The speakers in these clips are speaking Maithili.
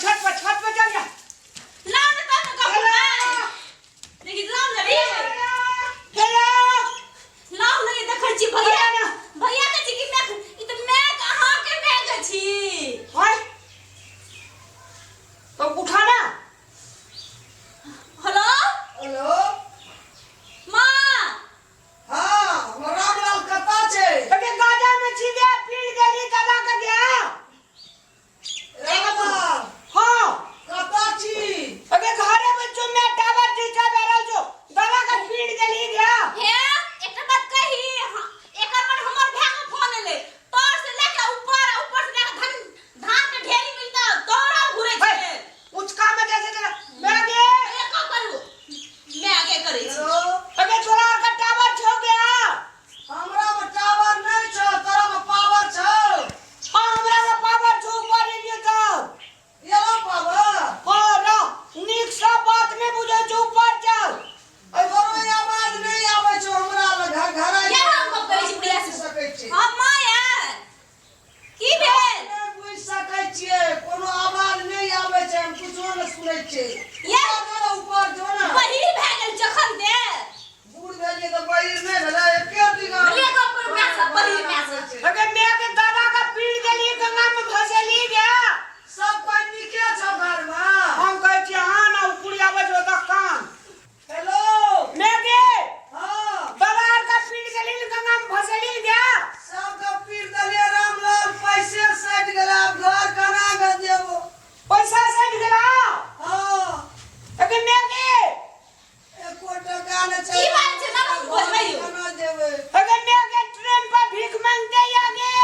छत पर, छत पर चल जा। लाओ ना तब का हेलो। देखी लाओ ना रे। हेलो। लाओ ना, ये देखै छी भैया। ना। भैया के छी कि मैं? ई त मैं अहाँ के मैं के छी। हाय, तो उठा ना। हेलो। हेलो। माँ। हाँ, हमर रामलाल कतऽ छै? अगे गाजा में छी गे, पीड़ देली दादा के गया। रामलाल। हाँ। कतऽ छी? अगे घरे में जो मैं टावर टीचा बैठल जो दादा के पीड़ देली गया। हे, एकटा बात कही? हाँ, एकर पर हमर भाय के फोन एलै, तर से लेके ऊपर आ ऊपर से लेके धान धान के ढेरी मिलता दौड़ा घुरै छै। उचका में जैसे तेरा मैं गे। एको करू, मैं आगे करै छी। हेलो। अगे तोरा आर का टावर छो गया? हमरा में टावर नहि छौ, तोरा में पावर छौ। हाँ, हमरा में पावर छो, ऊपर एलियो तब। एलो पावर? हाँ, रह नीक से बात नहीं बुझे छो, ऊपर चल। तोरो आवाज नहि आबै छौ हमरा लग, घर घर ये हम गप करै छी बुढ़िया से। सकै छी। हाँ माँ, यार की भेल? नहि बुझि सकै छियै, कोनो आवाज नहि आबै छै, हम कुछो नहि सुनै छियै। ये ऊपर जो, ऊपर जो ने। बहिर भए गेल जखन दे। बूढ़ भेलियै तऽ बहिर नहि भेलै एके दिना। ले गप करू माय से, बहिर माय से। अगे मैं के दादा का पीड़ देली, गंगा में भसेली गया। सब कोइ नीके छौ घरमे? हम कहै छी हाँ ना, उकुड़ी आबै छो तऽ कान। हेलो। मैं गे। हाँ। दादा आर का पीड़ देली, गंगा में भसेली गया। सबके पीर देलियै रामलाल, पैसे सटि गेलै, आब घर केना के जेबो? पैसा सटि गेला? हाँ। अगे मैं गे। एको टका नहि छै। की बात छै? ना हम बोलबै यौ। केना जेबै? अगे मैं गे, ट्रेन पर भीख मांगते आगे।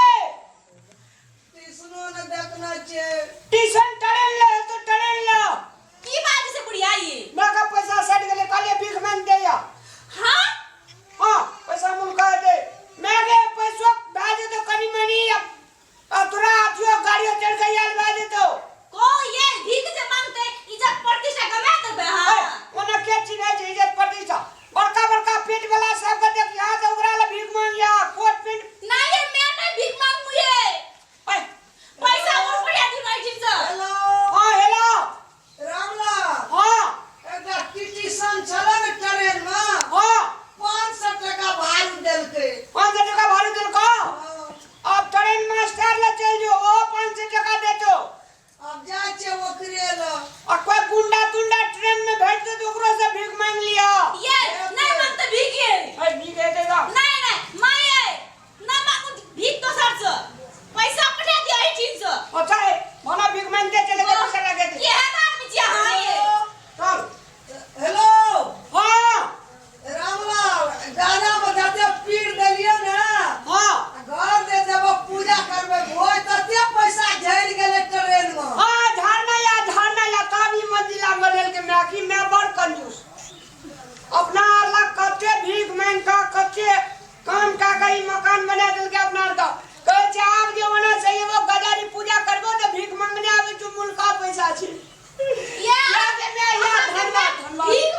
ट्यूशनो नहि देखने छियै। ट्यूशन ट्रेन ले तो ट्रेन ले। की बात छै बुढ़िया ई? मैं का पैसा सट गेलै, कहलियै भीख मांगते या। हाँ। हाँ, पैसा मुलका दे। मैं गे, पैसो भए जेतौ कनि मनि, आ तोरा अथियो गाड़ियो चढ़ के आयल भए जेतौ। को ये भीख जे मांगते इज्जत प्रतिष्ठा गमा देबै? ए, हाँ। ओना के चिन्है छै इज्जत प्रतिष्ठा? बड़का बड़का पेट वाला सबके देखिया तऽ ओकरा लए भीख मांगिया कोट पेंट। नहीं ये मैं नहीं भीख मांगू ये। ए, पैसा और बढ़िया दी भाई जी से। हेलो। हाँ, हेलो। रामलाल। हाँ। एकटा टीसन छलै ने ट्रेनमे? हाँ। 500 टका भाड़ू देलकै। 500 टका भाड़ू देलकौ? हाँ। अब ट्रेन मास्टर ले चल जो, ओ 500 टका देतो। आब जाइ छियै ओकरे लग। आ कोई गुंडा तुंडा ट्रेन में भेट दे तो ओकरो से भीख मांग लिया। ये नहीं मांगते भीख ये। ए, भीख हेतै तऽ। नहीं नहीं माँ, ये ना मांगू भीख दोसर से, पैसा पठा दिया एहि चीज से। अच्छा है, मना भीख मांगते चले गए, पैसा लगे थे। केहन आदमी छियै अहाँ ये? चल। हेलो। हाँ। रामलाल, गाना में जते पीर देलियै ने, हाँ, घर दे देबो, पूजा करबै, भोज, तते पैसा झड़ि गेलै ट्रेन में। हाँ, झरना या झरना या तब ई मंजिला बदल के मैं की मैं बड़ कंजूस। अपना अलग कते भीख मांग कऽ कते काम कऽ के ई मकान बना देलकै अपना आर के। कहै छै आब जे ओना से एगो गजारी पूजा करबो तऽ भीख मांगने आबै छौ, मुल्का पैसा छै। ये या के मैं या अहाँ के धन्यवाद, धन्यवाद। भीख।